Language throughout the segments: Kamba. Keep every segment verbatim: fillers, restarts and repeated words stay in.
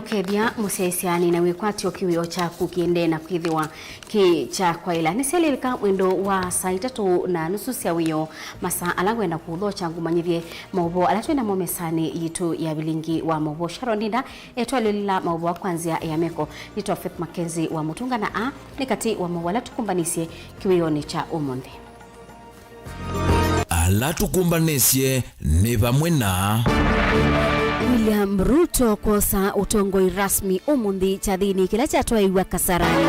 Kethya mũsyaĩĩsya nĩ na wĩkwatyo kĩwĩoo kyaku kĩendee na kwĩthĩwa kĩ kya kwaĩla. Nĩsyelĩlĩka mwendo wa saa itatũ na nusu sya wĩoo, masaa ala ngwenda kũthokya ngũmanyĩthye maũvoo ala twĩ namo mesanĩ yitũ ya vilingi wa maũvoo. Sharon Ndinda etwalĩlĩla maũvoo kwa nzĩa ya meko. Nĩtwa Faith Mackenzie wa Mũtunga na a nĩ katĩ wa maũvoo ala tũkũmbanisye kĩwĩonĩ kya ũmũnthĩ. Ala tũkũmbanĩsye nĩ vamwe na William Ruto kwosa ũtongoi rasmi ũmũnthĩ kyathĩnĩ kĩla kyatwaĩiw'a Kasarani.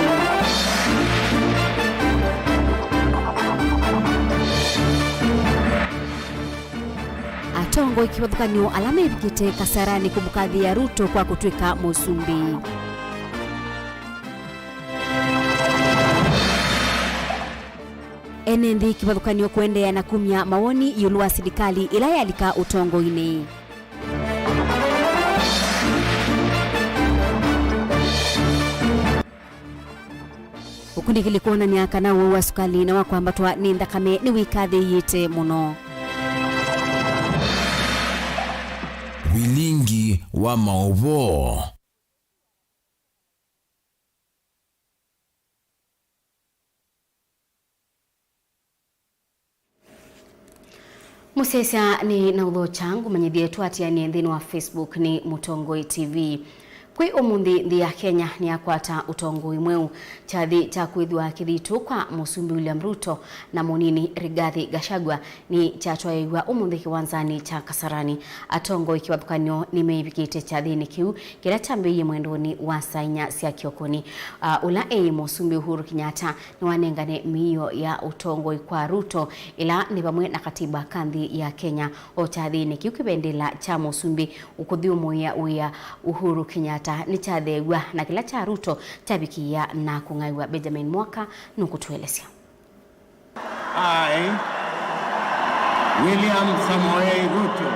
Atongoi kĩvathũkany'o ala mevikĩte Kasarani kũmũkathĩĩa Ruto kwa kũtw'ĩka mũsumbĩ. Ene nthĩ kĩvathũkany'o kũendeea na kumya mawoni ĩũlũ wa silikalĩ ĩla yalika ũtongoinĩ. Ũkunĩkĩli kwonany'a kana ũwau wa sukalĩ na wa kwambatwa nĩ nthakame nĩwĩkathĩĩĩte mũno. Vilingi wa maũvoo. Mũsyaĩĩsya nĩ na ũthokya ngũmanyĩthye tũatĩanĩe nthĩnĩ wa Facebook nĩ Mũtongoi T V. Kwĩ ũmũnthĩ nthĩ ya Kenya nĩyakwata ũtongoi mweũ. Kyathĩ kya kwĩthĩwa kĩthitũ kwa Mũsumbĩ William Ruto na mũnini Rigathi Gachagua nĩkyatwaĩĩw'a ũmũnthĩ kĩwanzanĩ kya Kasarani. Atongoi kĩvathũkany'o nĩmeĩvikĩte kyathĩnĩ kĩu kĩla kyambĩĩie mwendonĩ wa saa inya sya kĩokonĩ. Ah, ũla eĩ Mũsumbĩ Uhuru Kenyatta nĩwanengane mĩio ya ũtongoi kwa Ruto, ĩla nĩ vamwe na katiba ka nthĩ ya Kenya. O kyathĩnĩ kĩu, kĩvendela kya Mũsumbĩ ũkũthyũmũĩa wĩa Uhuru Kenyatta nĩkyatheew'a, na kĩla kya Ruto kyavikĩĩa na kũng'aĩw'a. Benjamin Mwaka nũkũtũelesya. I, William Samoei Ruto.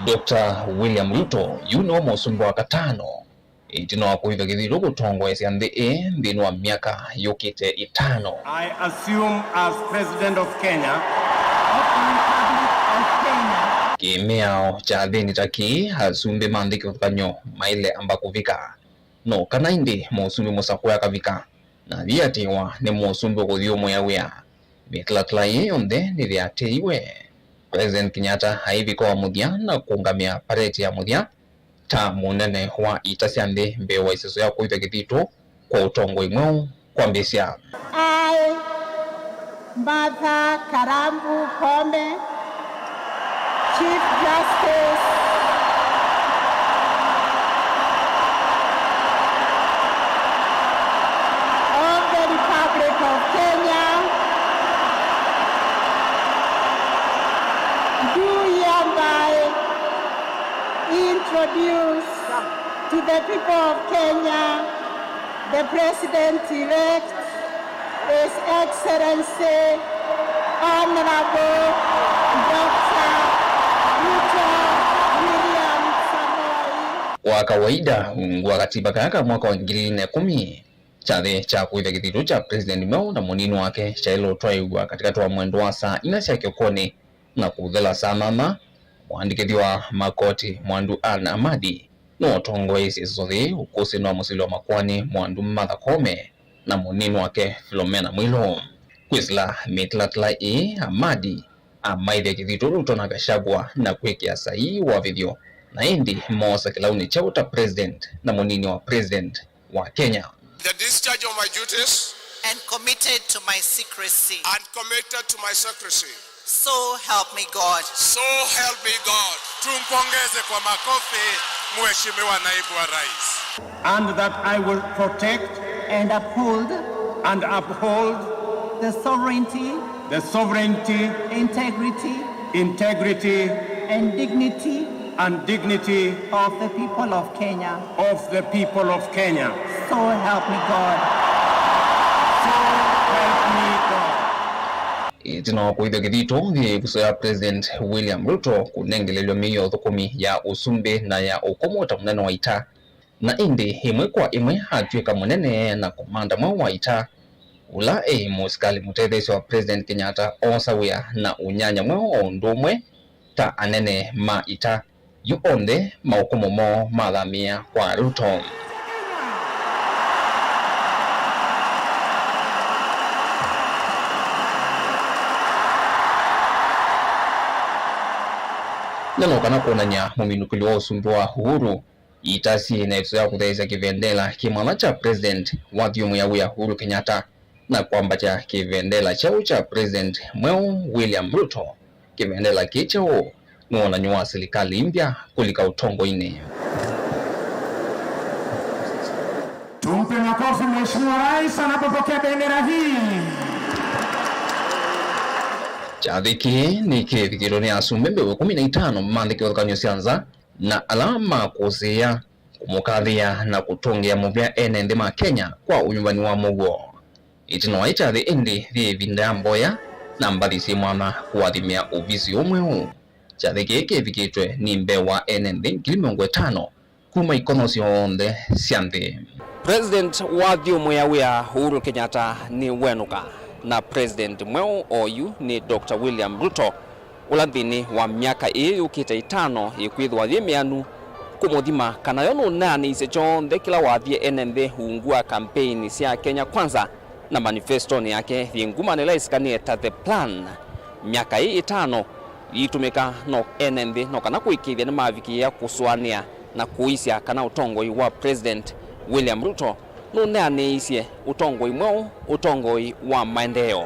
Doctor William Ruto, yu nĩwe mũsumbĩ wa katano ĩtina wa kũĩva kĩthitũ kũtongoesya nthĩ ĩĩ nthĩnĩ wa myaka yũkĩte ĩtano. I assume as President of Kenya. Of the Republic of Kenya. Kĩmĩao kyathĩnĩ ta kĩĩ, asumbĩ ma nthĩ kĩvathũkany'o maĩle amba kũvika. No kana ĩndĩ mũsumbĩ mũsakũe akavika na athiatĩĩwa nĩ mũsumbĩ ũkũthyũmũĩa wĩa, mĩtalatala ĩĩ yonthe nĩyĩatĩĩiwe. President Kenyatta aivika wa mũthya na kũũngamĩa pareti ya mũthya ta mũnene wa ita sya nthĩ mbee wa ĩseso ya kũĩva kĩthitũ kwa ũtongoi mweũ kwambĩĩsya. I, Martha Karambu Koome, Chief Justice of the Republic of Kenya, do hereby introduce to the people of Kenya the President-elect, His Excellency Honorable Doctor Ruto William Samoei. Kwa kawaida, ungu wa katiba kaya ka mwaka wa ngili ili na ĩkũmi, kyathĩ kya kũĩva kĩthitũ kya president mweũ na mũnini wake kyaĩle ũtwaĩw'a katĩkatĩ wa mwendo wa saa inya sya kĩokonĩ na kũthela saa nana. Mũandĩkĩthya wa makoti Mwandu Ann Amadi nũũtongoeisye ĩseso yĩĩ ũkũsĩnĩ wa mũsili wa makoani Mwandu Martha Koome na mũnini wake Philomena Mwilu. Kwĩsĩla mĩtalatala ĩĩ, Amadi amaĩvya kĩthitũ Ruto na Gachagua na kwĩkĩa saii wovĩthyo, na ĩndĩ moosa kĩlaunĩ kyeũ ta president na mũnini wa president wa Kenya. The discharge of my duties. And committed to my secrecy. And committed to my secrecy. So help me God. So help me God. Tumpongeze kwa makofi, Mheshimiwa Naibu wa Rais. And that I will protect. And uphold. And uphold. The sovereignty. The sovereignty. Integrity. Integrity. And dignity. And dignity. Of the people of Kenya. Of the people of Kenya. So help me God. So help me God. Ĩtina wa kũĩthya kĩthitũ, yĩ ĩvuso ya President William Ruto kũnengelelw'a mĩio ya ũthũkũmi ya ũsumbĩ na ya ũkũmũ ta mũnene wa ita, na ĩndĩ ĩmwe kwa ĩmwe atw'ĩka mũnene na komanda mweũ wa ita, ũla eĩ mũsikalĩ mũtetheesya wa President Kenyatta oosa wĩa na ũnyanya mweũ o ũndũ ũmwe ta anene ma ita, yu onthe maũkũmũ moo mathamĩĩa kwa Ruto. Na no kana kwonany'a mũminũkĩlyo wa ũsumbĩ wa Uhuru, ita syĩ na ĩvuso ya kũtheesya kĩvendela kĩ mwanya kya President wathyũmũĩa wĩa Uhuru Kenyatta na kwambatya kĩvendela kyeũ kya President mweũ William Ruto. Kĩvendela kĩĩ kyeũ nĩ wonany'o wa silikalĩ mbya kũlika ũtongoinĩ. Tumpe makofi Mheshimiwa Rais anapopokea bendera hii. Kyathĩ kĩĩ nĩkĩĩthukĩĩtwe nĩ asumbĩ mbee wa ĩkũmi na itano ma nthĩ kĩvathũkany'o sya nza na ala makũsĩĩa kũmũkathĩĩa na kũtũngĩa mũvea ene nthĩ ma Kenya kwa ũnyuvani wa mũuo. Ĩtina wa kyathĩ ĩndĩ yĩ ĩvinda ya mboya na mbathi syĩ mwanya kũathimĩa ovisi ũũ mweũ. Kyathĩ kĩĩ kĩvikĩtwe nĩ mbee wa ene nthĩ ngili mĩongo ĩtano kuma ikono syonthe sya nthĩ. President wathyũmũĩa wĩa Uhuru Kenyatta nĩwenũka, na President mweũ oyu nĩ Doctor William Ruto, ũla nthĩnĩ wa myaka ĩĩ yũkĩte ĩtano ĩkwĩthĩwa yĩ mĩanu, kũmũthima kana yo nũneanĩisye kyonthe kĩla wathie ene nthĩ ungu wa kampeini sya Kenya Kwanza na manifestonĩ yake yĩ nguma na ĩla ĩsikanĩe ta The Plan. Myaka ĩĩ ĩtano yĩitũmĩka no ene nthĩ no kana kũĩkĩĩthya nĩmavikĩĩa kũsũanĩa na kũisya kana ũtongoi wa President William Ruto nũneanĩisye ũtongoi mweũ, ũtongoi wa maendeeo.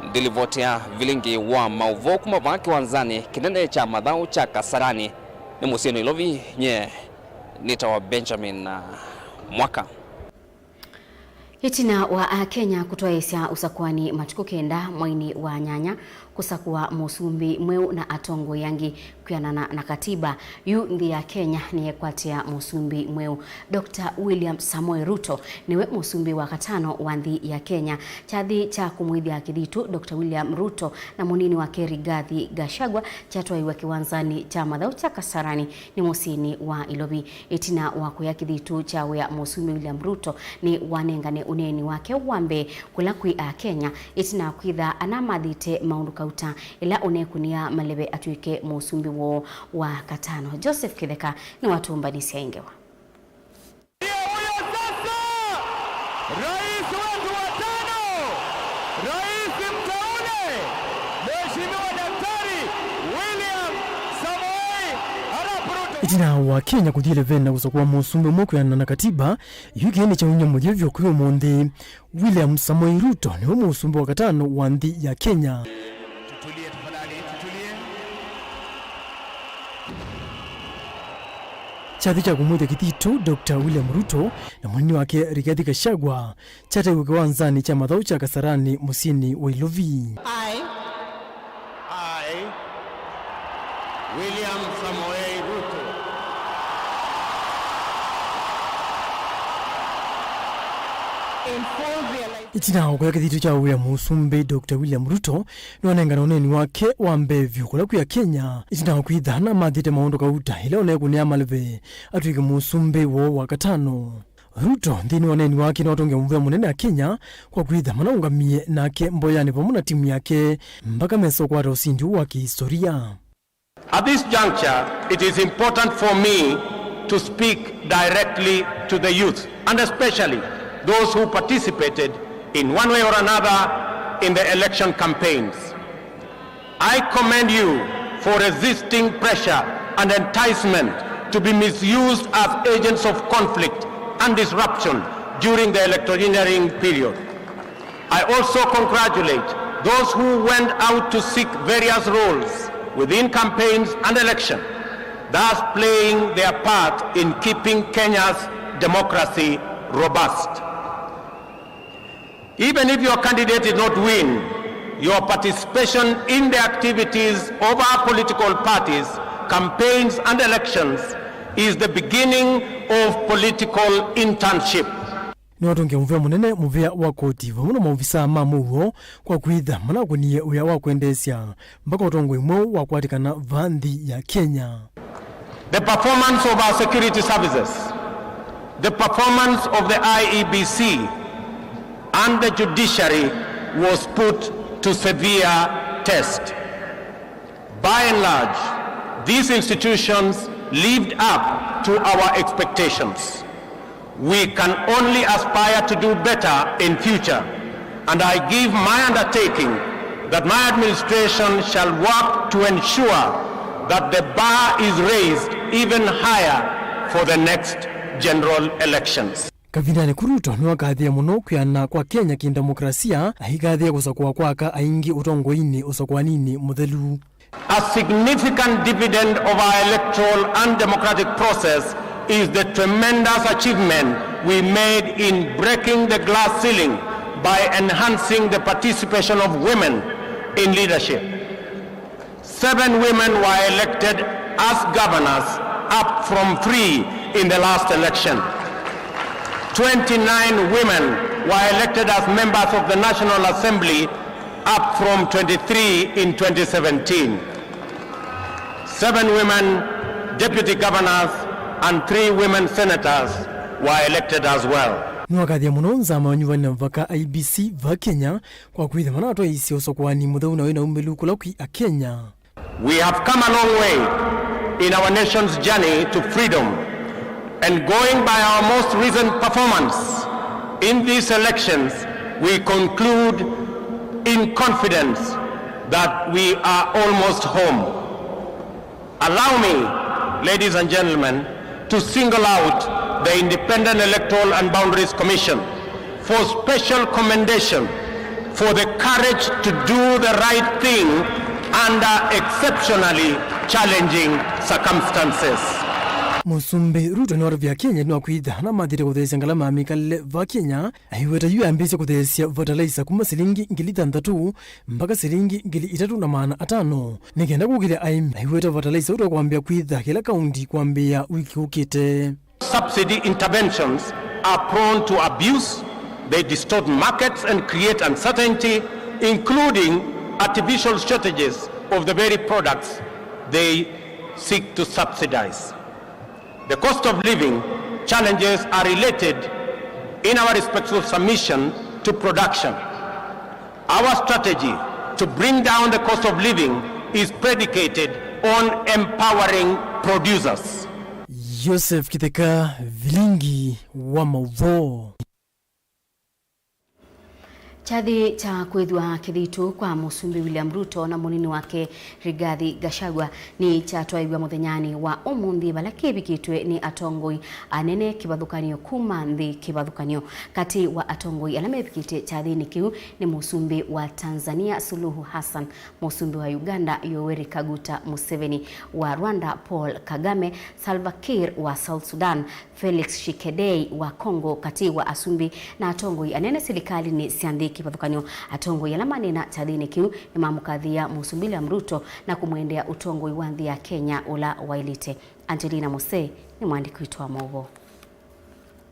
Ndilivoti ya vilingi wa maũvoo kuma vaa kĩwanzanĩ kĩnene kya mathaũ kya Kasarani nĩ mũsyĩ Nairobi, nye nĩtawa Benjamin, uh, Mwaka. Ĩtina wa Akenya kũtwaĩĩsya ũsakũani matukũ kenda mweinĩ wa nyanya, kũsakũa mũsumbĩ mweũ na atongoi angĩ kwĩanana na katiba. Yu nthĩ ya Kenya nĩyekwatĩa mũsumbĩ mweũ. Doctor William Samoei Ruto nĩwe mũsumbĩ wa katano wa nthĩ ya Kenya. Kyathĩ kya kũmwĩthya kĩthitũ Doctor William Ruto na mũnini wake Rigathi Gachagua kyatwaiwe kĩwanzanĩ kya mathaũ kya Kasarani nĩ mũsyĩnĩ wa Ilovi. Ĩtina wa kũya kĩthitũ kya wĩa, mũsumbĩ William Ruto nĩwanengane ũneeni wake wa mbee kũla kwĩ Akenya, ĩtina wa kwĩtha anamathĩte maũndũ kauta ĩla ũnekũnĩa maleve atw'ĩke mũsumbĩ woo wa katano. Joseph Kĩtheka nĩwatũmbanĩsya ĩ ngewa. Ndiye huyo sasa, rais wetu wa tano, rais mteule, Mheshimiwa Daktari William Samoei Arap Ruto. Ĩtina wa Kenya kũthi ĩleveni na kũsakũa mũsumbĩ ũmwe kwĩanana na katiba, yu kĩĩ nĩkyaumya mũthya vyũ kwĩ ũmũnthĩ. William Samoei Ruto nĩwe mũsumbĩ wa katano wa nthĩ ya Kenya. Tutulie tafadhali, tutulie. Kyathĩ kya kũmwĩthya kĩthitũ Doctor William Ruto na mũnini wake Rigathi Gachagua kyataiwe kĩwanzanĩ kya mathaũ kya Kasarani mũsyĩnĩ wa Ilovi. I, I, William Samoei Ruto, in full realization. Ĩtina wa kũya kĩthitũ kya wĩa, mũsumbĩ Doctor William Ruto nĩwanengana ũneeni wake wa mbee vyũ kũla kwĩ Akenya, ĩtina wa kwĩtha namathĩte maũndũ kauta ĩla ũnekũnĩa maleve atw'ĩke mũsumbĩ woo wa katano. Ruto nthĩnĩ wa ũneeni wake nĩwatũngĩa mũvea mũnene Akenya kwa kwĩtha manaũngamie nake mboyanĩ vamwe na timu yake mpaka mesa ũkwata ũsindi ũũ wa kĩhistoria. At this juncture, it is important for me to speak directly to the youth, and especially those who participated in one way or another in the election campaigns. I commend you for resisting pressure and enticement to be misused as agents of conflict and disruption during the electioneering period. I also congratulate those who went out to seek various roles within campaigns and election, thus playing their part in keeping Kenya's democracy robust. Even if your candidate did not win, your participation in the activities of our political parties, campaigns and elections is the beginning of political internship. Nĩwatũngĩa mũvea mũnene mũvea wa koti vamwe na maovisaa ma mũuo kwa kwĩtha manakũnie wĩa wa kwendeesya mpaka ũtongoi mweũ wakwatĩkana vaa nthĩ ya Kenya. The performance of our security services, the performance of the I E B C and the judiciary was put to severe test. By and large, These institutions lived up to our expectations. We can only aspire to do better in future, and I give my undertaking that my administration shall work to ensure that the bar is raised even higher for the next general elections. Kavindanĩ kau, Ruto nĩwakathĩe mũno kwĩana kwa Kenya kĩndemokrasia, aikathĩa kũsakũa kwa aka aingĩ ũtongoinĩ ũsakũaninĩ mũthelu. A significant dividend of our electoral and democratic process is the tremendous achievement we made in breaking the glass ceiling by enhancing the participation of women in leadership. Seven women were elected as governors, up from three in the last election. Twenty-nine women were elected as members of the National Assembly, up from twenty-three in twenty seventeen. Seven women deputy governors and three women senators were elected as well. Nĩwakathĩa mũno nzama ya ũnyuvani na mavaka, I E B C, va Kenya, kwa kwĩthĩwa manatwaĩĩsye ũsakũani mũtheu na wĩna umĩlu kũla kwĩ Akenya. We have come a long way in our nation's journey to freedom, and going by our most recent performance in these elections, we conclude in confidence that we are almost home. Allow me, ladies and gentlemen, to single out the Independent Electoral and Boundaries Commission for special commendation for the courage to do the right thing under exceptionally challenging circumstances. Mũsumbĩ Ruto nĩwatavya Akenya nĩwakwĩtha namathĩte kũtheesya ngalama ya mĩkalĩle va Kenya, aiweta yu yambĩĩsye kũtheesya fertilizer kuma silingi ngili thanthatũ mpaka silingi ngili itatũ na maana atano, nĩ kenda kũkĩlya aĩmi. Aiweta fertilizer ũtwa kwambĩa kwĩtha kĩla kaunti kwambĩĩa wiki ũkĩte. Subsidy interventions are prone to abuse, they distort markets and create uncertainty, including artificial shortages of the very products they seek to subsidize. The cost of living challenges are related in our respectful submission to production. Our strategy to bring down the cost of living is predicated on empowering producers. Joseph Kitheka, Vilingi wa Mauvoo. Kyathĩ kya kwĩthw'a kĩthito kwa Mũsumbĩ William Ruto na mũnini wake Rigathi Gachagua nĩkyatwaĩw'a mũthenyanĩ wa ũmũnthĩ, vala kĩvikĩtwe nĩ atongoi anene kĩvathũkany'o kuma nthĩ kĩvathũkany'o. Katĩ wa atongoi ala mevikĩte kyathĩnĩ kĩu nĩ Mũsumbĩ wa Tanzania Suluhu Hassan, Mũsumbĩ wa Uganda Yoweri Kaguta Museveni, wa Rwanda Paul Kagame, Salva Kiir wa South Sudan, Felix Tshisekedi wa Congo, katĩ wa asumbĩ na atongoi anene silikalĩnĩ sya nthĩ kĩvathũkany'o. Atongoi ala maneena kyathĩnĩ kĩu nĩmamũkathĩĩa Mũsumbĩ William Ruto na kũmwendea ũtongoi wa nthĩ ya Kenya ũla waĩlĩte. Angelina Mose nĩ mwandĩki witũ wa maũvoo.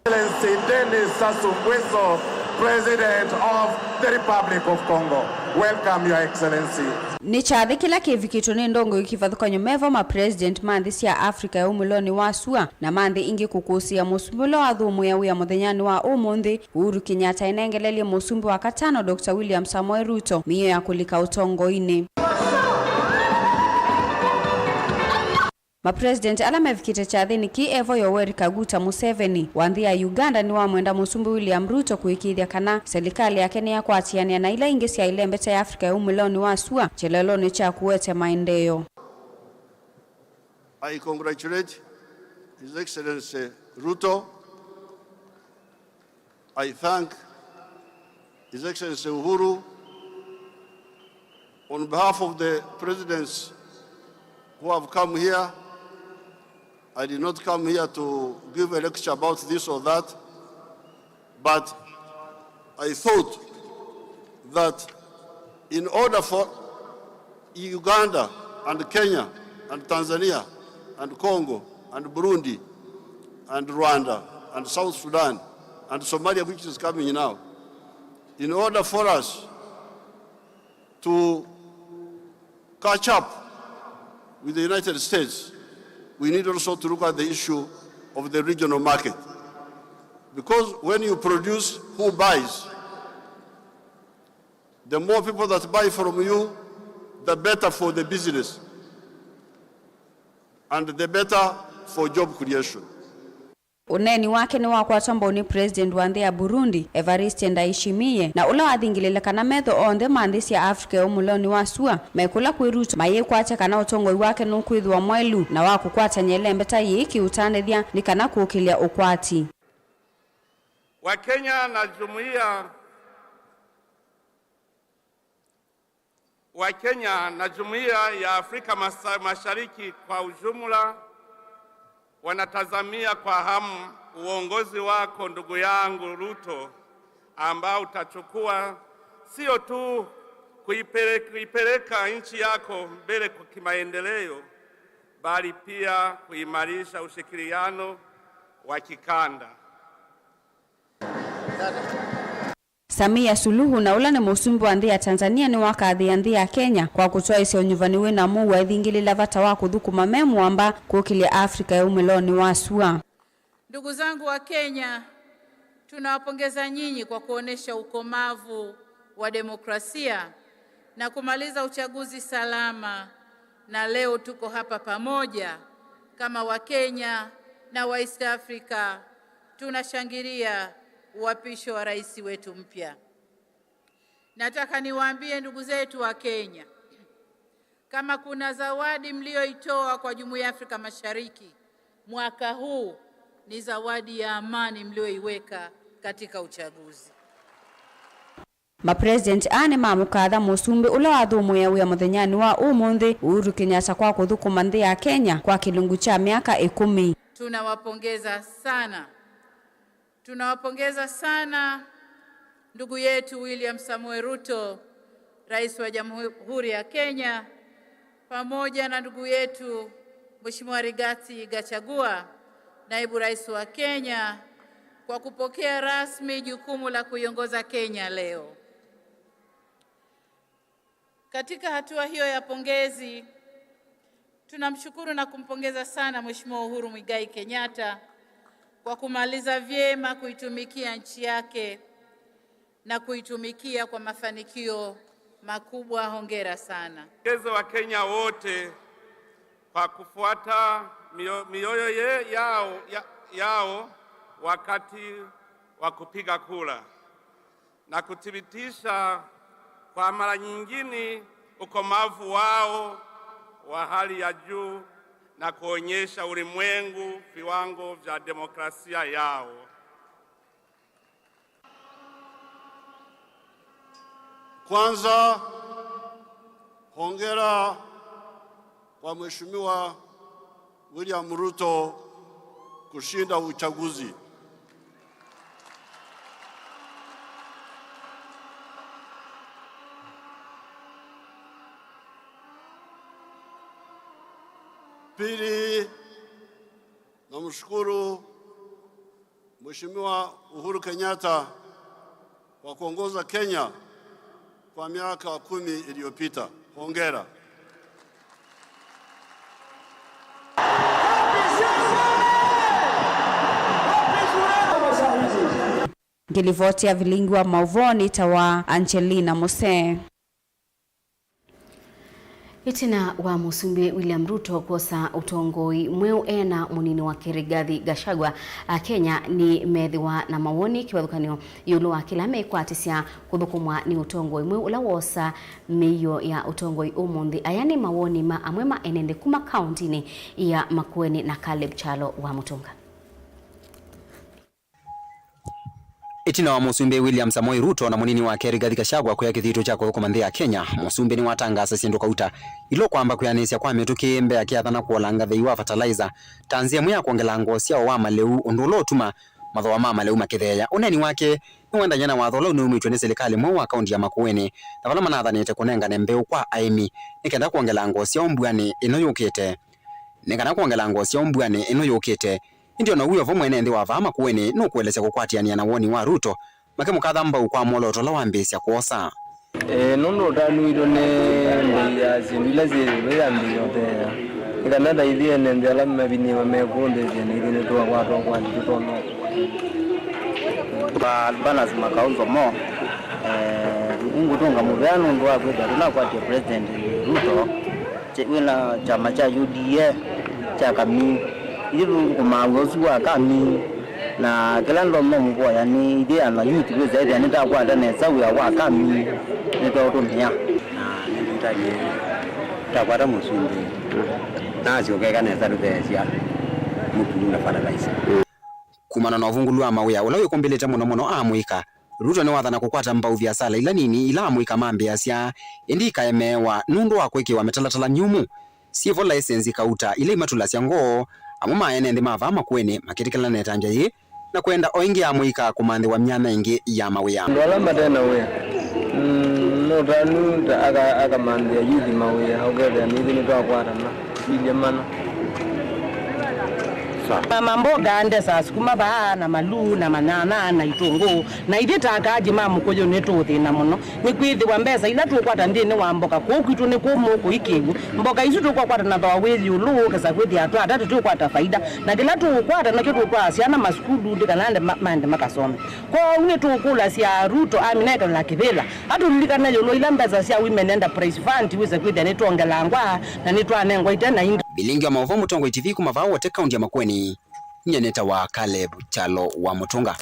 Excellency Denis Sassou Nguesso, President of the Republic of Congo. Welcome, Your Excellency. Nĩ kyathĩ kĩla kĩvikĩtwe nĩ ndongoi kĩvathũkany'o me vo ma president ma nthĩ sya Africa ya umĩlonĩ wa sua na ma nthĩ ingĩ kũkũsĩĩa mũsumbĩ ũla wathũmũĩa wĩa mũthenyanĩ wa ũmũnthĩ, Uhuru Kenyatta enengelelye mũsumbĩ wa katano, Doctor William Samoei Ruto, mĩio ya kũlika ũtongoinĩ. Mapresident ala mevikĩte kyathĩnĩ kĩĩ e vo Yoweri Kaguta Museveni wa nthĩ ya Uganda nĩwamwenda Mũsumbĩ William Ruto kũĩkĩĩthya kana silikalĩ yake nĩyakwatĩanĩa na ila ingĩ syaĩle mbete ya Africa ya umĩlonĩ wa sua kyeleelonĩ kya kũete maendeeo. I congratulate His Excellency Ruto. I thank His Excellency Uhuru on behalf of the presidents who have come here. I did not come here to give a lecture about this or that, but I thought that in order for Uganda and Kenya and Tanzania and Congo and Burundi and Rwanda and South Sudan and Somalia, which is coming now, in order for us to catch up with the United States, we need also to look at the issue of the regional market. Because when you produce, who buys? The more people that buy from you, the better for the business. and the better for job creation. Ũneeni wake nĩwakwatwa mbau nĩ President wa nthĩ ya Burundi, Evariste Ndayishimiye, na ũla wathingĩlĩle kana metho onthe ma nthĩ sya Africa ya ũmũlonĩ wa sua mekũla kwĩ Ruto mayĩkwatya kana ũtongoi wake nũkwĩthĩwa mwaĩlu na wa kũkwatany'a ĩlembeta yĩĩ kĩũtandĩthya nĩ kana kũkĩlya ũkwati. Wakenya na jumuiya Wakenya na Jumuiya ya Afrika Masa-, Mashariki kwa ujumla wanatazamia kwa hamu uongozi wako, ndugu yangu Ruto, ambao utachukua sio tu kuipele-, kuipeleka nchi yako mbele kwa kimaendeleo, bali pia kuimarisha ushirikiano wa kikanda. Samia Suluhu, na ũla nĩ mũsumbĩ wa nthĩ ya Tanzania, nĩwakathĩĩa nthĩ ya Kenya kwa kũtwaĩsya ũnyuvani wĩ na mũuo aithingĩlĩla vata wa kũthũkũma me mũamba kũkĩlya Africa ya umĩlonĩ wa sua. Ndugu zangu wa Kenya, tunawapongeza nyinyi kwa kuonesha ukomavu wa demokrasia na kumaliza uchaguzi salama, na leo tuko hapa pamoja kama Wakenya na wa East Africa tunashangilia uapisho wa rais wetu mpya. Nataka niwaambie ndugu zetu wa Kenya, kama kuna zawadi mlioitoa kwa Jumuiya ya Afrika Mashariki mwaka huu, ni zawadi ya amani mlioiweka katika uchaguzi. Mapresident aa nĩmamũkatha mũsumbĩ ũla wathũmũĩa wĩa mũthenyanĩ wa ũmũnthĩ, Uhuru Kenyatta, kwa kũthũkũma nthĩ ya Kenya kwa kĩlungu kya myaka ĩkũmi. Tunawapongeza sana. Tunawapongeza sana ndugu yetu William Samoei Ruto, Rais wa Jamhuri ya Kenya, pamoja na ndugu yetu Mheshimiwa Rigathi Gachagua, Naibu Rais wa Kenya, kwa kupokea rasmi jukumu la kuiongoza Kenya leo. Katika hatua hiyo ya pongezi, tunamshukuru na kumpongeza sana Mheshimiwa Uhuru Muigai Kenyatta kwa kumaliza vyema kuitumikia nchi yake na kuitumikia kwa mafanikio makubwa. Hongera sana. Pongeze wa Kenya wote kwa kufuata mio-, mioyo ye-, yao, ya-, yao wakati wa kupiga kura na kuthibitisha kwa mara nyingine ukomavu wao wa hali ya juu na kuonyesha ulimwengu viwango vya demokrasia yao. Kwanza, hongera kwa Mheshimiwa William Ruto kushinda uchaguzi. Pili, namshukuru Mheshimiwa Uhuru Kenyatta kwa kuongoza Kenya kwa miaka kumi iliyopita. Hongera. Ngĩlivotia vilingi wa maũvoo nĩtawa Angelina Musee. Ĩtina wa Mũsumbĩ William Ruto kwosa ũtongoi mweũ e na mũnini wake Rigathi Gachagua, Akenya nĩmeethĩwa na mawoni kĩvathũkany'o ĩũlũ wa kĩla mekwatĩsya kũthũkũmwa nĩ ũtongoi mweũ ũla woosa mĩio ya ũtongoi ũmũnthĩ. Aya nĩ mawoni ma amwe ma ene nthĩ kuma kaũntĩnĩ ya Makueni na Caleb Kyalo wa Mũtũnga. Ĩtina wa Mũsumbĩ William Samoei Ruto na mũnini wake Rigathi Gachagua kũya kĩthitũ kya kũthũkũma nthĩ ya Kenya, Mũsumbĩ nĩwatangaasasye ndũkauta ilo kwamba kwĩanĩsya kwa mĩtũkĩ mbee akĩathana kũola ngathei wa fertilizer ta nzĩa ĩmwe ya kwongela ngoo sya ũwaa malĩu, ũndũ ũla ũtuma mathooa ma malĩu makĩtheea. Ũneeni wake nĩwaendany'a na watho ũla ũneumĩtw'e nĩ silikalĩ mweũ wa kaũnti ya Makueni, na vala manathanĩte kũnengane mbeũ kwa aĩmi nĩ kenda kwongela ngoo syao mbuanĩ ĩno yũkĩte. Nĩ kana kwongela ngoo syao mbuanĩ ĩno yũkĩte, Ĩndĩ o na ũu wĩ o vo, mwene nthĩ wa vaa Makueni nũkũelesya kũkwatĩanĩa na woni wa Ruto, makĩmũkatha mbau kwa mwolooto ũla wambĩĩsya kwosa. Ĩĩ, nũndũ ũtanu witũ nĩ mbei ya syĩndũ ila syĩ ĩũlũ yambĩĩe ũtheea, nĩ kana ta ithyĩ ene nthĩ ala mavinyĩĩwe mekũũ nthĩ syĩ na ithyĩ nĩtũakwata ũkwati tũtonya ũkũa. Albanas Makau Nzomo, eh, nĩngũtũnga mũvea nũndũ wa kwĩthĩa tũnakwatie President Ruto. Kye-, wĩna kyama kya U D A Ya kami, ithyĩ tũthũkũmaa wĩa ũsu wa kami, na kĩla ndonya mũvoya nĩ ithyĩ ana youth twĩsa ĩthĩa nĩtakwata nesa wĩa wa kami, nĩtwaũtũmĩa. Na nĩtũtavye takwata mũsumbĩ, na asyoka eka nesa tũtheesya mũkuru na fertilizer. Kumana na ũvungũlu wa mawĩa ũla wĩkũmbĩlĩte mũno mũno amũika, Ruto nĩwathana kũkwata mbau viasala ila nini ila amũika mambĩĩasya, ĩndĩ ikaemeewa nũndũ wa kwĩkĩwa mĩtalatala myũmũ. Syĩvo laĩsenzi kauta ila imatũlasya ngoo, amwe ma ene nthĩ ma vaa Makueni makĩtĩkĩlana na ĩtambya yĩĩ na kwenda o ĩngĩ amũika kũmanthĩwa myanya ĩngĩ ya mawĩa. Andũ ala mate na wĩa, mm, nũtanu ta aka-, akamanthĩa yuthi mawĩa, ũkethĩa nĩthĩ nĩtwakwatana ilye mana. Mama mboga ndesaa sukuma vaa na maluu na manyanya na itũngũũ, na ithyĩ ta akaaji ma mũkũyũ nĩtũũthĩna mũno. Nĩkwĩthĩwa mbesa ila tũkwata nthĩnĩ wa mboka kũũ kwitũ nĩ kũmũ kũikĩw'ũ. Mboka isu tũkwakwata na thooa wĩ ĩũlũ, ũkesa kwĩthĩa twata tũtĩũkwata faida, na kĩla tũũkwata nakyo tũũtwaa syana masukulu nĩ kana ende ma-, maende makasome. Kwoou nĩtũũkũlasya Ruto amina ekala kĩvĩla, atũlilikane ĩũlũ ila mbesa sya Women Enterprise Fund wĩse kwĩthĩa nĩtwongelangwa na nĩtwanengwa ite na indo. Vilingi wa maũvoo Mũtongoi T V kuma vaa Wote, kaunti ya Makueni, nyie nĩtawa Caleb Kyalo wa Mũtũnga.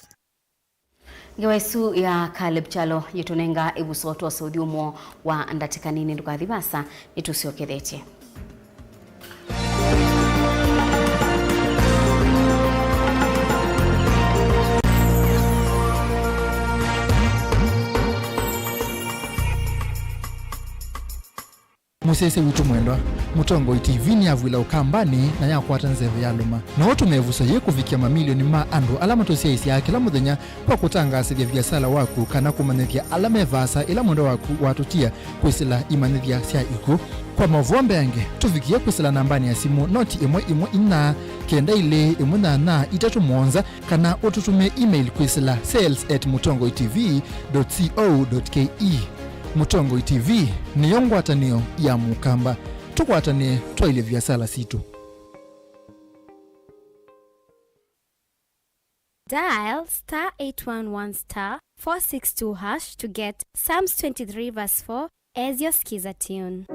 Ngewa ĩsu ya Caleb Kyalo yĩtũnenga ĩvuso twosa ũthyũmũo wa ndatĩka nini. Ndũkathi vaasa, nĩtũsyokethetye. Mũsyaĩĩsya witũ mwendwa, Mũtongoi T V nĩyavw'ĩla Ũkambanĩ na yakwata nzeve yalũma. No ũtũme ĩvuso yĩĩ kũvikĩa mamilioni ma andũ ala matũsyaĩĩsyaa kĩla mũthenya kwa kũtangaasĩthya viasala waku kana kũmanyĩthya ala me vaasa ĩla mwendwa waku watũtia kwĩsĩla imanyĩthya sya ikw'ũ. Kwa maũvoo mbeange, tũvikĩe kwĩsĩla nambanĩ ya simũ noti ĩmwe ĩmwe inya kenda ilĩ ĩmwe nyanya itatũ mũonza, kana ũtũtũmĩe email kwĩsĩla sales at mũtongoi T V dot co dot K E. Mũtongoi T V nĩyo ngwatanĩo ya Mũkamba. Tũkwatanĩe twaĩlye viasala sitũ. Dial star eight one one star four six two hash to get Psalms twenty-three verse four as your skiza tune.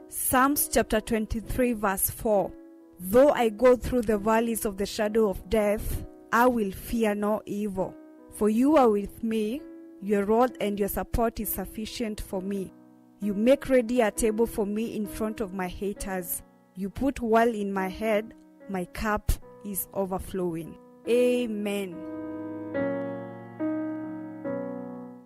Psalms chapter twenty-three, verse four. Though I go through the valleys of the shadow of death, I will fear no evil. For you are with me, your rod and your support is sufficient for me. You make ready a table for me in front of my haters. You put oil in my head, my cup is overflowing. Amen.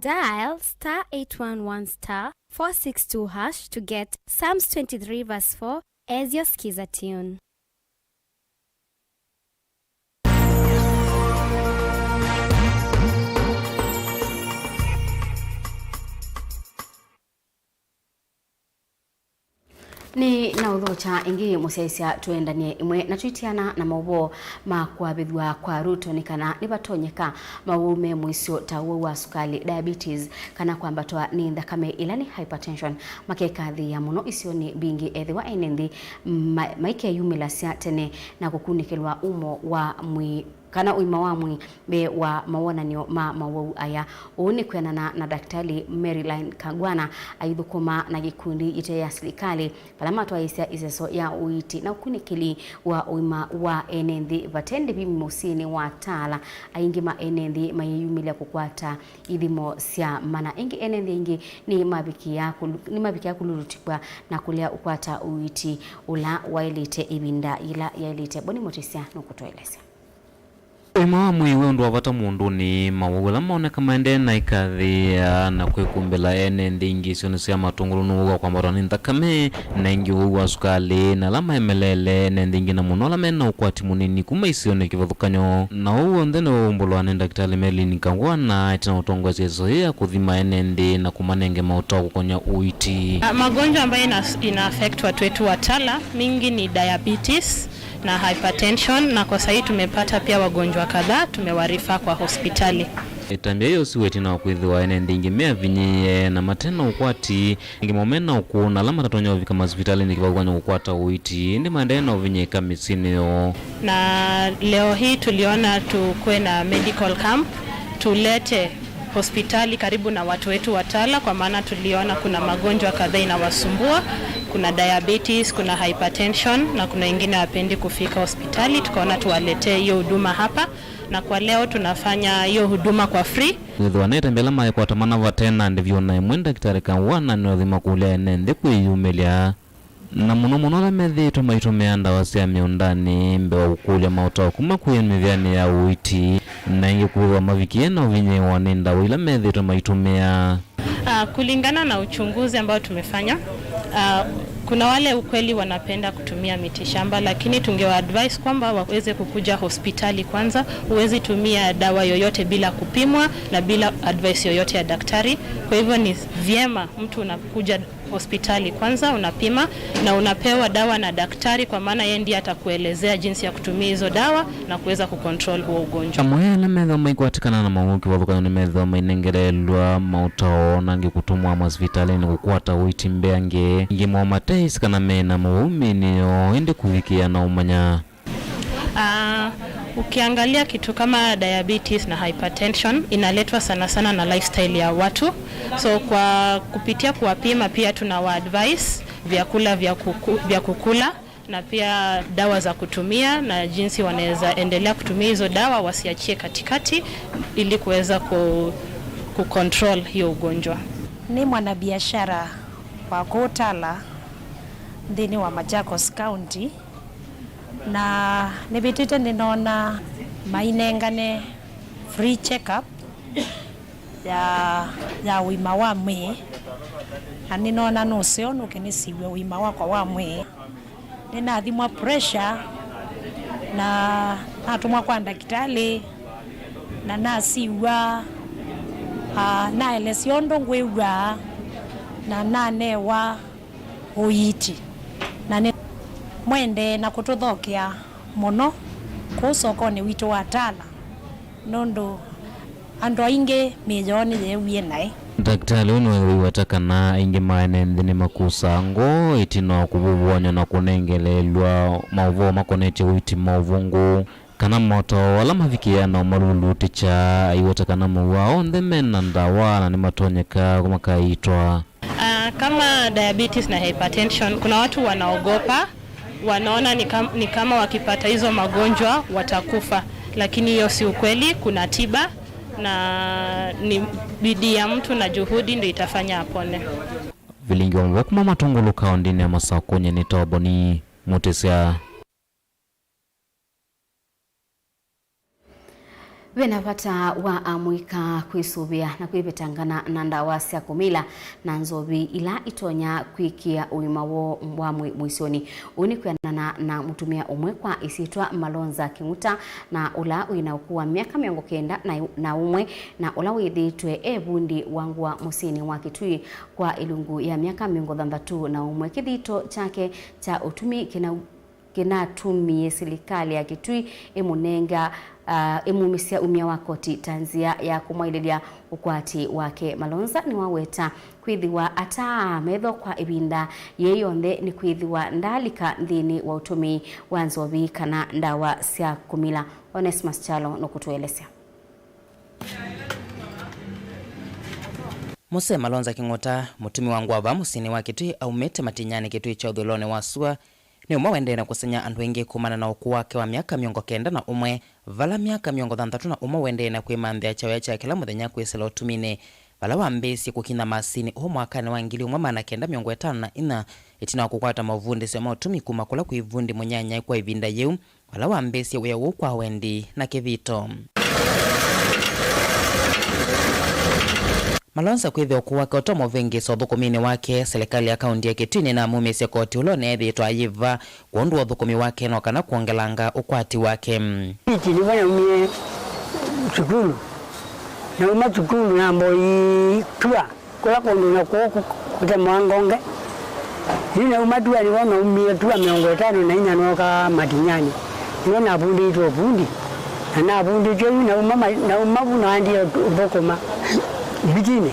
Dial star eight one one star four six two hash to get Psalms twenty-three verse four as your skiza tune. Nĩ na ũthokya ĩngĩ mũsyaĩĩsya tũendanie ĩmwe na twĩtiana na maũvoo ma kũavĩthw'a kwa Ruto nĩ kana nĩvatonyeka mawau me mũisyo ta ũwau wa sukalĩ, diabetes, kana kwambatwa nĩ nthakame ĩla nĩ hypertension makekathĩĩa mũno isionĩ mbingĩ ethĩwa ene nthĩ ma-, maikeyumĩlasya tene na kũkunĩkĩlwa umo wa mwĩĩ kana ũima wa mwĩĩ mbee wa mawonany'o ma mawau aya. Ũu nĩ kwĩanana na Ndakĩtalĩ Maryline Kagwana aithũkũma na ikundi ite ya silikalĩ vala matwaĩĩsya ĩseso ya ũiiti na ũkunĩkĩli wa ũima wa ene nthĩ vate ndĩvi mũsyĩnĩ wa Tala. Aingĩ ma ene nthĩ mayĩyumĩlya kũkwata ithimo sya mana. Ĩngĩ ene nthĩ aingĩ nĩmavikĩaa kũlu-, nĩmavikĩaa kũlulutĩkw'a na kũlea ũkwata ũiiti ũla waĩlĩte ĩvinda yĩla yaĩlĩte. Boni Mũtĩsya nũkũtũelesya. Ũima wa mwĩĩ wĩ ũndũ wa vata mũndũnĩ. Mawau ala maoneka maendee na ĩkathĩĩa na kwĩkumbĩla ene nthĩ ingĩ isionĩ sya matũngũlũ nĩ ũwau wa kwambatwa nĩ nthakame, na ĩngĩ ũwau wa sukalĩ, na ala maemeleele ene nthĩ ingĩ, na mũno ala me na ũkwati mũnini kuma isionĩ kĩvathũkany'o. Na ũu w'onthe nĩwaumbũlwa nĩ Ndakĩtalĩ Maryline Kagwana ĩtina ũtongoesya ĩseso yĩĩ ya kũthima ene nthĩ na kũmanenge maũta wa kũkony'a ũiiti. Ah, magonjwa ambayo ina, ina affect watu wetu wa Tala mingi ni diabetes na hypertension, na kwa sahii tumepata pia wagonjwa kadhaa, tumewarifa kwa hospitali. Ĩtambya yĩĩ yosiwe ĩtina wa kwĩthĩwa ene nthĩ ingĩ meavinyĩĩe na mate na ũkwati, angĩ mo me na ũkũũ, na ala matatonya ũvika masivitalĩnĩ kĩvathũkany'o kũkwata ũiiti, ĩndĩ maendee na ũvinyĩĩka mĩsyĩnĩ yoo. Na leo hii tuliona tukuwe na medical camp, tulete hospitali karibu na watu wetu wa Tala, kwa maana tuliona kuna magonjwa kadhaa inawasumbua. Kuna diabetes, kuna hypertension, na kuna wengine hawapendi kufika hospitali. Tukaona tuwaletee hiyo huduma hapa, na kwa leo tunafanya hiyo huduma kwa free. Nĩthĩwa nĩtembela maĩkwata mana vate na ndĩvyũ na ĩmwe ndakĩtalĩ kaũa na nĩũthima kũlya ene nthĩ kwĩyumĩlya. Na mũno mũno ala methĩĩtwe maitũmĩa ndawa sya mĩũndanĩ mbee wa kũkũlya maũtao kuma kwĩ mĩvĩanĩ ya ũiiti, na ĩngĩ kwĩthĩwa mavikie na ũvinyĩĩwa nĩ ndawa ila methĩĩtwe maitũmĩa. Ah, kulingana na uchunguzi ambao tumefanya, ah, kuna wale ukweli wanapenda kutumia miti shamba, lakini tungewa advise kwamba waweze kukuja hospitali kwanza. Huwezi tumia dawa yoyote bila kupimwa na bila advice yoyote ya daktari. Kwa hivyo ni vyema mtu unakuja hospitali kwanza, unapima na unapewa dawa na daktari, kwa maana yeye ndiye atakuelezea jinsi ya kutumia hizo dawa na kuweza kucontrol huo ugonjwa. Amwe ala methĩwa maikwatĩkana na maũwau kĩvathũkany'o nĩmethĩwa mainengeleelw'a maũtao, na angĩ kũtũmwa masivitalĩnĩ kũkwata ũiiti mbeange. Angĩ moo mateĩsĩ kana me na maũwau mĩĩnĩ yoo, ĩndĩ kũvikĩa na ũmanya. Ah, ukiangalia kitu kama diabetes na hypertension inaletwa sana sana na lifestyle ya watu. So kwa kupitia kuwapima pia tunawa advise vyakula vya kuku-, vya kukula na pia dawa za kutumia na jinsi wanaweza endelea kutumia hizo dawa, wasiachie katikati ili kuweza ku-, kucontrol hiyo ugonjwa. Nĩ mwanabiashara wa kũũ Tala nthĩnĩ wa Machakos County. Na nĩvĩtĩte nĩnoona mainengane free check-up ya, ya ũima wa mwĩĩ, na nĩnoona nũseo nũke nĩsiw'e ũima wakwa wa mwĩĩ. Nĩnathimwa pressure, na natũmwa kwa ndakĩtalĩ, na nasiw'a, ah, naelesya ũndũ ngwĩw'aa, na nanewa ũiiti, na nĩ mwendee na kũtũthokea mũno kũu sokonĩ witũ wa Tala, nũndũ andũ aingĩ mĩĩ yoo nĩyeewie naĩ. Ndakĩtalĩ ũyũ nĩwaiweta kana aingĩ ma ene nthĩ nĩmakusaa ngoo ĩtina wa kũvũvũany'a na kũnengeleelw'a maũvoo makonetye ũiiti maũvũngũ, kana motao ala mavikĩaa na ũmalulutĩkya, aiweta kana mowau onthe me na ndawa na nĩmatonyeka makaitwa. Ah, kama diabetes na hypertension, kuna watu wanaogopa, wanaona ni kam-, ni kama wakipata hizo magonjwa watakufa, lakini hiyo si ukweli. Kuna tiba na ni bidii ya mtu na juhudi ndio itafanya apone. Vilingi wa mavoko ma matungulu kaũndĩnĩ ya Masakũnĩ nĩ Toboni Mũtĩsya. Ve na vata wa amũika kwĩsũvĩa na kwĩvetangana na ndawa sya kũmila na nzovi ila itonya kwĩkĩa ũima woo wa mwĩ mũisyonĩ. Ũu nĩ kwĩanana na mũtumĩa ũmwe kwa ĩsyĩtwa Malonza Kĩng'uta, na ũla wĩ na ũkũũ wa myaka mĩongo kenda na ũmwe, na ũla wĩthĩĩtwe e vundi wa ngũa mũsyĩnĩ wa Kitui kwa ĩlungu ya myaka mĩongo thanthatũ na ũmwe. Kĩthito kyake kya ũtumi kĩna kĩnatumie silikalĩ ya Kitui ĩmũnenga, ah, ĩmumĩsya umya wa koti ta nzĩa ya kũmwaĩlĩlya ũkwati wake. Malonza nĩwaweta kwĩthĩwa ataa metho kwa ĩvinda yĩĩ yonthe nĩkwĩthĩwa ndaalika nthĩnĩ wa ũtũmĩi wa nzovi kana ndawa sya kũmila. Onesmus Kyalo nũkũtũelesya. Mũsee Malonza Kĩng'ũta, mũtumi wa ngũa vaa mũsyĩnĩ wa Kitui, aumĩte Matinyani, Kitui kya ũthũĩlonĩ wa sua, nĩ ũmwe waendee na kũseng'ya andũ aingĩ kumana na ũkũũ wake wa myaka mĩongo kenda na ũmwe, vala myaka mĩongo thanthatũ na ũmwe waendee na kwĩmanthĩa kyawĩa kya kĩla mũthenya kwĩsĩla ũtuminĩ, vala wambĩĩsye kũkinya masinĩ ũũ mwakanĩ wa ngili ĩmwe maana kenda mĩongo ĩtano na inya, ĩtina wa kũkwata mavundĩsyo ma ũtumi kuma kũla kwĩ vundi mũnyanyae kwa ĩvinda yĩu, vala wambĩĩsye wĩa ũũ kwa wendi na kĩthito. Malonza kwĩthĩa ũkũũ wake ũtomũvĩngĩĩsa ũthũkũminĩ wake, silikalĩ ya kaũnti ya Kitui nĩnamumĩsye koti ũla ũneethĩĩtwe ayĩva kwondũ wa ũthũkũmi wake no kana kwongelanga ũkwati wake. Ĩkĩ nĩvo naumie sukulu. Nauma sukulu namboi tua. Kũla kũndũ na kũũ kũ-, kũtemewa ngonge. Yu nauma tua nĩvo naumie tua mĩongo ĩtano na inya nooka Matinyani. Nĩvo navundĩtwe ũvundi. Na navundĩtwe yu nauma ma-, nauma vu naendie ũthũkũma mbitinĩ.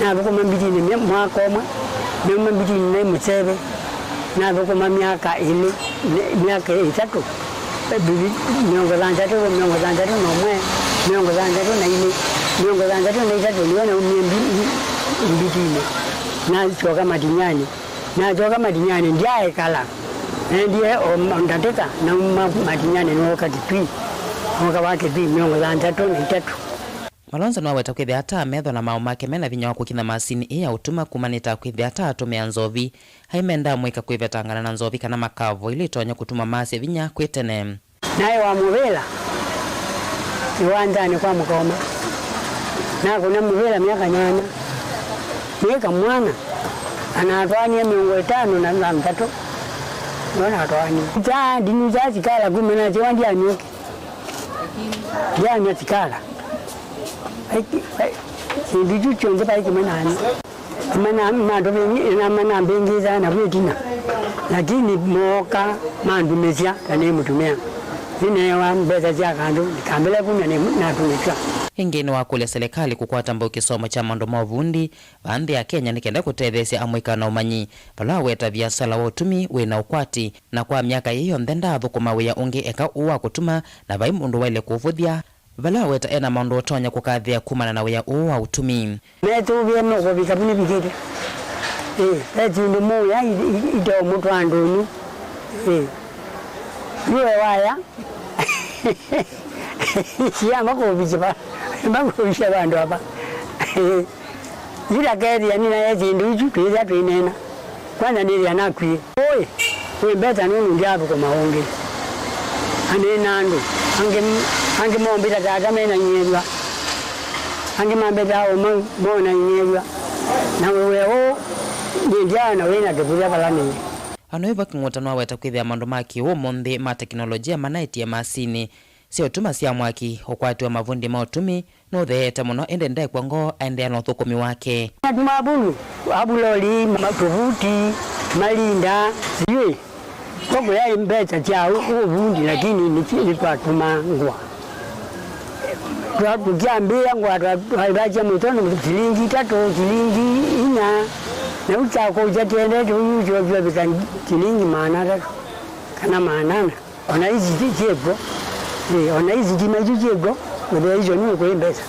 Nathũkũma mbitinĩ mya-, mwaka ũmwe. Nauma mbitinĩ naĩ mũseve. Nathũkũma myaka ĩlĩ, ne-, myaka ĩtatũ. Mĩongo thanthatũ, mĩongo thanthatũ na ũmwe, mĩongo thanthatũ na ilĩ. Mĩongo thanthatũ na itatũ nĩyo naumie mbi-, mbi-, mbitinĩ. Nasyoka Matinyani. Nasyoka Matinyani, ndyaekala. Naendie o ma-, ndatĩka, nauma Matinyani, nooka Kitui. Nooka wa Kitui, mĩongo thanthatũ na itatũ. Malonza nĩwaweta kwĩthĩa ata metho na maaũ make mena vinya wa kũkinya masinĩ ĩĩ ya ũtuma kumanĩte kwĩthĩa ata atũmĩa nzovi. Aimenda amwĩka kwĩvetangana na nzovi kana makavo ila itonya kũtuma masya vinya kwĩ tene. Naĩ wa mũvĩla ĩwanzanĩ kwa mũkoma. Nakũna mũvĩla myaka nyanya. Nĩ kamwana, anatwaanie mĩongo ĩtano na thanthatũ. Nĩwe natwaanie. Kyaa ndinyu kya sikala kuma nasyowa ndyanyw'e. Ndyanyw'a sikala. Vai-, vai-, syĩndũ isu syonthe vai kĩmwe nanywa. Mana-, matũvĩngĩ-, na manambĩngĩĩsaa na kwĩ ĩtina. Lakini mooka mandumĩsya ta nĩ mũtumĩa. Nĩneewa mbesa sya kandũ, ndikambĩle kumya nĩ-, natũmĩsya. Ĩngĩ nĩwakũlya silikalĩ kũkwata mbau kĩsomo kya maũndũ ma ũvundi vaa nthĩ ya Kenya nĩ kenda kũtetheesya amũika na ũmanyi, vala aweta viasala wa ũtumi wĩ na ũkwati, na kwa myaka ĩĩ yonthe ndaathũkũma wĩa ũngĩ eka ũũ wa kũtuma, na vai mũndũ waĩle kũũvũthya, vala aweta ena maũndũ ũtonya kũkathĩa kumana na wĩa ũũ wa ũtumi. Metũvĩe nũkũvika vu nĩvikĩte. Ĩĩ, ve syĩndũ mũya i-, i-, iteũmũtwaa ndũnyũ. Ĩĩ. Yu e waya. Siamba kũvikya va-, siamba kũvikya vandũ ava. Ĩĩ. Yu ndakethĩa nĩnaye syĩndũ isu twĩthĩa twĩneena. Kwanza nĩthĩa nakwie. Ũĩ, wĩ mbeta nũndũ ndyaathũkũma ũngĩ. Anĩ na andũ. Angĩ, angĩ mombĩta tata mena ing'ethwa. Angĩ mambĩta aũmau mona ing'ethwa. Na wĩa ũũ, nĩndyaona wĩna kĩvũthya vala nĩĩ. Anoĩva Kĩng'ũta nĩwaweta kwĩthĩa maũndũ ma kĩũmũnthĩ ma tekinolojia manaĩtie masinĩ sya ũtuma sya mwaki, ũkwati wa mavundi ma ũtumi, nũtheete mũno, ĩndĩ ndekw'a ngoo aendeea na ũthũkũmi wake. Natumaa vũlu, avuloli, ma-, tũvuti, malinda, siwĩ. Kwoguo yaĩ mbesa sya ũ-, ũvundi, lakini nĩsi-, nĩtwatuma ngũa. Twa-, tũkyambĩĩa ngũa, twa-, twaĩvasya mũtono silingi itatũ, silingi inya, na u kyakũsya kyendete ũyu kyovika silingi maana atatũ kana maana ana. Ona ici ti syĩkw'o. Ĩ, ona ici sitima isu syĩkw'o, mũthee icio nĩ ũkũĩ mbesa.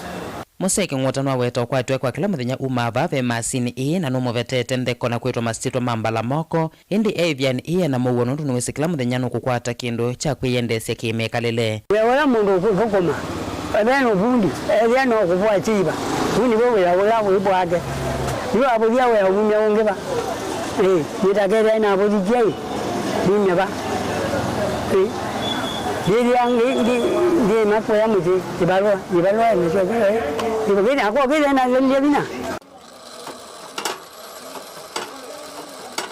Mũsee Kĩng'ũta nĩwaweta ũkwati wake wa kĩla mũthenya umaa vaa ve masinĩ ĩĩ, na nũmũvetete ntheko na kwĩtwa masyĩtwa ma mbala moko, ĩndĩ e ĩvĩanĩ ĩĩ ena mũuo nũndũ nĩwĩsĩ kĩla mũthenya nũkũkwata kĩndũ kya kwĩyendeesya kĩ-mĩkalĩle. Wĩa ũla mũndũ ũkũthũkũma, ethĩa nĩ vundi, ethĩa no kũvũa syĩiva, ũu nĩw'o wĩa ũla wĩ vwake. Yu avũthya wĩa umya ũngĩ va? Ĩĩ, nĩtakethĩa navũthikya ĩ, ndumya va? Ĩĩ. Ndĩthĩa ngĩ-, ngĩ-, ngĩma kũya mũsyĩ, ĩvalũa, ĩvalũa ĩmĩsyoka, ĩĩ. Ĩvũkĩte, akokĩte na lelile vinya.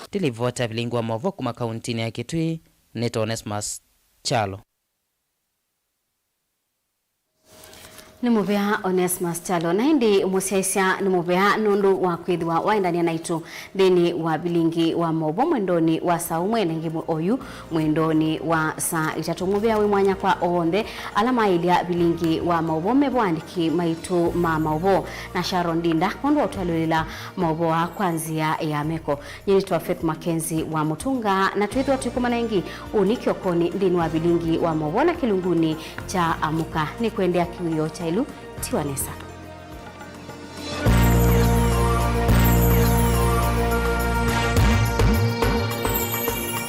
Ndilivota vilingi wa maũvoo kuma kauntinĩ ya Kitui, nĩtawa Onesmus Kyalo. Nĩ mũvea Onesmus Kyalo. Na ĩndĩ mũsyaĩĩsya nĩ mũvea nũndũ wa kwĩthĩwa waendania naitũ nthĩnĩ wa vilingi wa maũvoo mwendonĩ wa saa ũmwe na ĩngĩ mwe-, oyu mwendonĩ wa saa itatũ. Mũvea wĩ mwanya kwa onthe ala maĩlya vilingi wa maũvoo me vo aandĩki maitũ ma maũvoo na Sharon Ndinda kwondũ wa ũtũalyũlĩla maũvoo aa kwa nzĩa ya meko. Nyie nĩtawa Faith Mackenzie wa Mũtunga, na twĩthĩwa tũikomana ĩngĩ ũnĩ kĩokonĩ nthĩnĩ wa vilingi wa maũvoo na kĩlungunĩ kya Amũka. Nĩkwendea kĩwĩoo kya ĩlu, tiwa nesa.